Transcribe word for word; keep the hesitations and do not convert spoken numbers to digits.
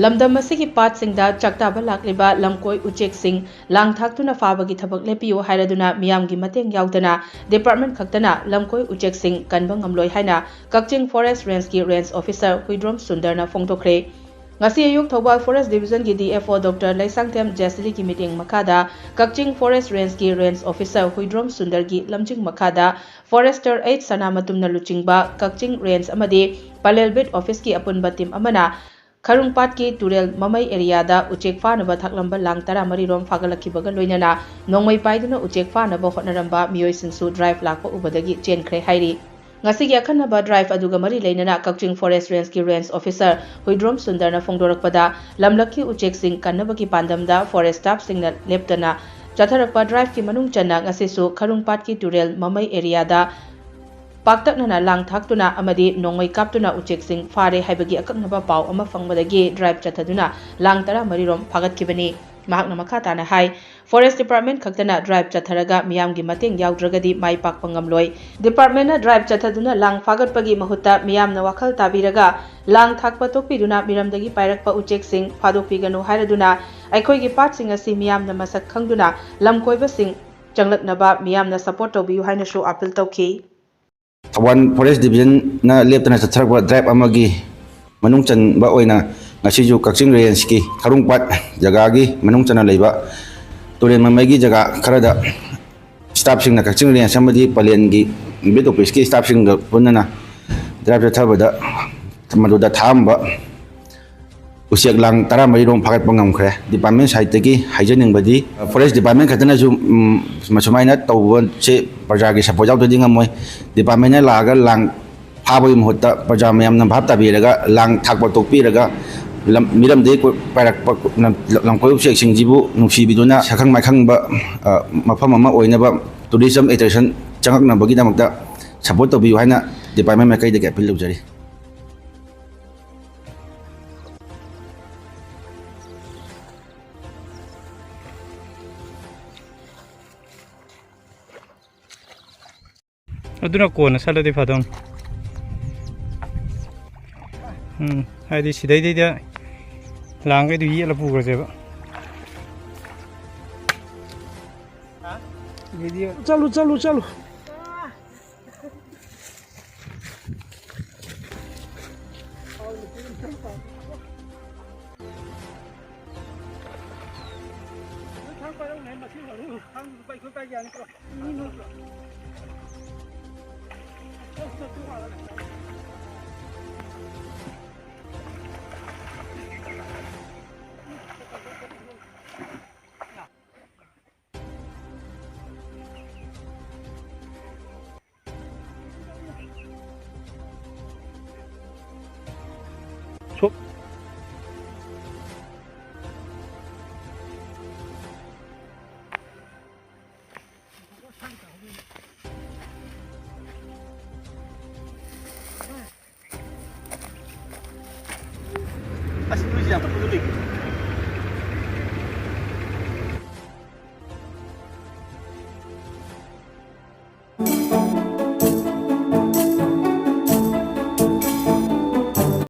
ꯂꯝꯗꯝ ꯑꯁꯤꯒꯤ ꯄꯥꯠꯁꯤꯡꯗ ꯆꯥꯛꯇꯥꯕ ꯂꯥꯛꯂꯤꯕ ꯂꯝꯀꯣꯏ ꯎꯆꯦꯛꯁꯤꯡ ꯂꯥꯡ ꯊꯥꯛꯇꯨꯅ ꯐꯥꯕꯒꯤ ꯊꯕꯛ ꯂꯦꯞꯄꯤꯌꯨ ꯍꯥꯏꯔꯗꯨꯅ ꯃꯤꯌꯥꯝꯒꯤ ꯃꯇꯦꯡ ꯌꯥꯎꯗꯅ department ꯈꯛꯇꯅ ꯂꯝꯀꯣꯏ ꯎꯆꯦꯛꯁꯤꯡ ꯀꯟꯕ ꯉꯝꯂꯣꯏ ꯍꯥꯏꯅ ꯀꯛꯆꯤꯡ Forest Rangeꯀꯤ range officer ꯍꯨꯏꯗ꯭ꯔꯣꯝ ꯁꯨꯟꯗꯔꯅ ꯐꯣꯡꯗꯣꯛꯈ꯭ꯔꯦ꯫ ꯉꯁꯤ ꯑꯌꯨꯛ Thoubal Forest Divisionꯒꯤ D F O Doctor Leishangthem ꯖꯦꯁꯂꯤꯒꯤ ꯃꯤꯠꯌꯦꯡ ꯃꯈꯥꯗ ꯀꯛꯆꯤꯡ Forest Rangeꯀꯤ range officer ꯍꯨꯏꯗ꯭ꯔꯣꯝ ꯁꯨꯟꯗꯔꯒꯤ ꯂꯝꯖꯤꯡ ꯃꯈꯥꯗ forester H ꯁꯅꯥꯃꯇꯨꯝꯅ ꯂꯨꯆꯤꯡꯕ ꯀꯛꯆꯤꯡ range ꯑꯃꯗꯤ ꯄꯂꯦꯜ beat officeꯀꯤ ꯑꯄꯨꯟꯕ team ꯑꯃꯅ ꯈꯔꯨꯡꯄꯥꯠꯀꯤ ꯇꯨꯔꯦꯜ ꯃꯃꯩ areaꯗ ꯎꯆꯦꯛ ꯐꯥꯅꯕ ꯊꯥꯛꯂꯝꯕ ꯂꯥꯡ ꯇꯔꯥꯃꯔꯤ ꯔꯣꯝ ꯐꯥꯒꯠꯂꯛꯈꯤꯕꯒ ꯂꯣꯏꯅꯅ ꯅꯣꯡꯃꯩ ꯄꯥꯏꯗꯨꯅ ꯎꯆꯦꯛ ꯐꯥꯅꯕ ꯍꯣꯠꯅꯔꯝꯕ ꯃꯤꯑꯣꯏꯁꯤꯡꯁꯨ drive ꯂꯥꯛꯄ ꯎꯕꯗꯒꯤ ꯆꯦꯟꯈ꯭ꯔꯦ ꯍꯥꯏꯔꯤ꯫ ꯉꯁꯤꯒꯤ ꯑꯈꯟꯅꯕ drive ꯑꯗꯨꯒ ꯃꯔꯤ ꯂꯩꯅꯅ ꯀꯛꯆꯤꯡ Forest Rangeꯀꯤ range officer ꯍꯨꯏꯗ꯭ꯔꯣꯝ ꯁꯨꯟꯗꯔꯅ ꯐꯣꯡꯗꯣꯔꯛꯄꯗ, ꯂꯝꯂꯛꯀꯤ ꯎꯆꯦꯛꯁꯤꯡ ꯀꯟꯅꯕꯒꯤ ꯄꯥꯟꯗꯝꯗ forest staffꯁꯤꯡꯅ ꯂꯦꯞꯇꯅ ꯆꯠꯊꯔꯛꯄ driveꯀꯤ ꯃꯅꯨꯡ ꯆꯟꯅ ꯉꯁꯤꯁꯨ ꯈꯔꯨꯡꯄꯥꯠꯀꯤ ꯇꯨꯔꯦꯜ ꯃꯃꯩ areaꯗ ꯄꯥꯛꯇꯛꯅꯅ ꯂꯥꯡ ꯊꯥꯛꯇꯨꯅ ꯑꯃꯗꯤ ꯅꯣꯡꯃꯩ ꯀꯥꯞꯇꯨꯅ ꯎꯆꯦꯛꯁꯤꯡ ꯐꯥꯔꯦ ꯍꯥꯏꯕꯒꯤ ꯑꯀꯛꯅꯕ ꯄꯥꯎ ꯑꯃ ꯐꯪꯕꯗꯒꯤ drive ꯆꯠꯊꯗꯨꯅ ꯂꯥꯡ ꯇꯔꯥꯃꯔꯤ ꯔꯣꯝ ꯐꯥꯒꯠꯈꯤꯕꯅꯤ꯫ ꯃꯍꯥꯛꯅ ꯃꯈꯥ ꯇꯥꯅ ꯍꯥꯏ, Forest Department ꯈꯛꯇꯅ drive ꯆꯠꯊꯔꯒ ꯃꯤꯌꯥꯝꯒꯤ ꯃꯇꯦꯡ ꯌꯥꯎꯗ꯭ꯔꯒꯗꯤ ꯃꯥꯏ ꯄꯥꯛꯄ ꯉꯝꯂꯣꯏ꯫ Departmentꯅ drive ꯆꯠꯊꯗꯨꯅ ꯂꯥꯡ ꯐꯥꯒꯠꯄꯒꯤ ꯃꯍꯨꯠꯇ ꯃꯤꯌꯥꯝꯅ ꯋꯥꯈꯜ ꯇꯥꯕꯤꯔꯒ ꯂꯥꯡ ꯊꯥꯛꯄ ꯇꯣꯛꯄꯤꯗꯨꯅ ꯃꯤꯔꯝꯗꯒꯤ ꯄꯥꯏꯔꯛꯄ ꯎꯆꯦꯛꯁꯤꯡ ꯐꯥꯗꯣꯛꯄꯤꯒꯅꯨ ꯍꯥꯏꯔꯗꯨꯅ ꯑꯩꯈꯣꯏꯒꯤ ꯄꯥꯠꯁꯤꯡ ꯑꯁꯤ ꯃꯤꯌꯥꯝꯅ ꯃꯁꯛ ꯈꯪꯗꯨꯅ ꯂꯝꯀꯣꯏꯕꯁꯤꯡ ꯆꯪꯂꯛꯅꯕ ꯃꯤꯌꯥꯝꯅ support ꯇꯧꯕꯤꯌꯨ ꯍꯥꯏꯅꯁꯨ appeal ꯇꯧꯈꯤ꯫ ꯊꯧꯕꯥꯜ Forest Divisionꯅ ꯂꯦꯞꯇꯅ ꯆꯠꯊꯔꯛꯄ drive ꯑꯃꯒꯤ ꯃꯅꯨꯡ ꯆꯟꯕ ꯑꯣꯏꯅ ꯉꯁꯤꯁꯨ ꯀꯛꯆꯤꯡ rangeꯀꯤ ꯈꯔꯨꯡꯄꯥꯠ ꯖꯒꯥꯒꯤ ꯃꯅꯨꯡ ꯆꯟꯅ ꯂꯩꯕ ꯇꯨꯔꯦꯜ ꯃꯃꯩꯒꯤ ꯖꯒꯥ ꯈꯔꯗ staffꯁꯤꯡꯅ ꯀꯛꯆꯤꯡ range ꯑꯃꯗꯤ ꯄꯂꯦꯜꯒꯤ beat officeꯀꯤ staffꯁꯤꯡꯒ ꯄꯨꯟꯅꯅ drive ꯆꯠꯊꯕꯗ ꯃꯗꯨꯗ ꯊꯥꯛꯑꯝꯕ ꯎꯆꯦꯛ ꯂꯥꯡ ꯇꯔꯥꯃꯔꯤ ꯔꯣꯝ ꯐꯥꯒꯠꯄ ꯉꯝꯈ꯭ꯔꯦ꯫ Department sideꯇꯒꯤ ꯍꯥꯏꯖꯅꯤꯡꯕꯗꯤ, Forest Department ꯈꯛꯇꯅꯁꯨ, ꯎꯝ, ꯃꯁꯨꯃꯥꯏꯅ ꯇꯧꯕꯁꯦ ꯄ꯭ꯔꯖꯥꯒꯤ support ꯌꯥꯎꯗ꯭ꯔꯗꯤ ꯉꯝꯃꯣꯏ꯫ Departmentꯅ ꯂꯥꯛꯑꯒ ꯂꯥꯡ ꯐꯥꯕꯒꯤ ꯃꯍꯨꯠꯇ ꯄ꯭ꯔꯖꯥ ꯃꯌꯥꯝꯅ ꯚꯥꯞ ꯇꯥꯕꯤꯔꯒ ꯂꯥꯡ ꯊꯥꯛꯄ ꯇꯣꯛꯄꯤꯔꯒ ꯂꯝ, ꯃꯤꯔꯝꯗꯒꯤ ꯀꯣꯏ-, ꯄꯥꯏꯔꯛꯄ ꯂꯝ, ꯂꯝꯀꯣꯏ ꯎꯆꯦꯛꯁꯤꯡꯁꯤꯕꯨ ꯅꯨꯡꯁꯤꯕꯤꯗꯨꯅ ꯁꯛꯈꯪ ꯃꯥꯏꯈꯪꯕ, ꯑ, ꯃꯐꯝ ꯑꯃ ꯑꯣꯏꯅꯕ tourism attraction ꯆꯪꯉꯛꯅꯕꯒꯤꯗꯃꯛꯇ support ꯇꯧꯕꯤꯌꯨ ꯍꯥꯏꯅ department ꯃꯥꯏꯀꯩꯗꯒꯤ appeal ꯇꯧꯖꯔꯤ꯫ ꯑꯗꯨꯅ ꯀꯣꯟꯅ ꯁꯠꯂꯗꯤ ꯐꯗꯧꯅꯤ꯫ ꯎꯝ, ꯍꯥꯏꯗꯤ ꯁꯤꯗꯩꯗꯩꯗ ꯂꯥꯡꯈꯩꯗꯨ ꯌꯦꯠꯂ ꯄꯨꯈ꯭ꯔꯁꯦꯕ꯫ ꯚꯤꯗꯤꯑꯣ꯫ ꯆꯠꯂꯨ, ꯆꯠꯂꯨ, ꯆꯠꯂꯨ꯫ ꯁꯨꯞ꯫ ꯑꯁ, ꯅꯣꯏꯁꯦ ꯌꯥꯝ ꯐꯖꯅ ꯂꯩ꯫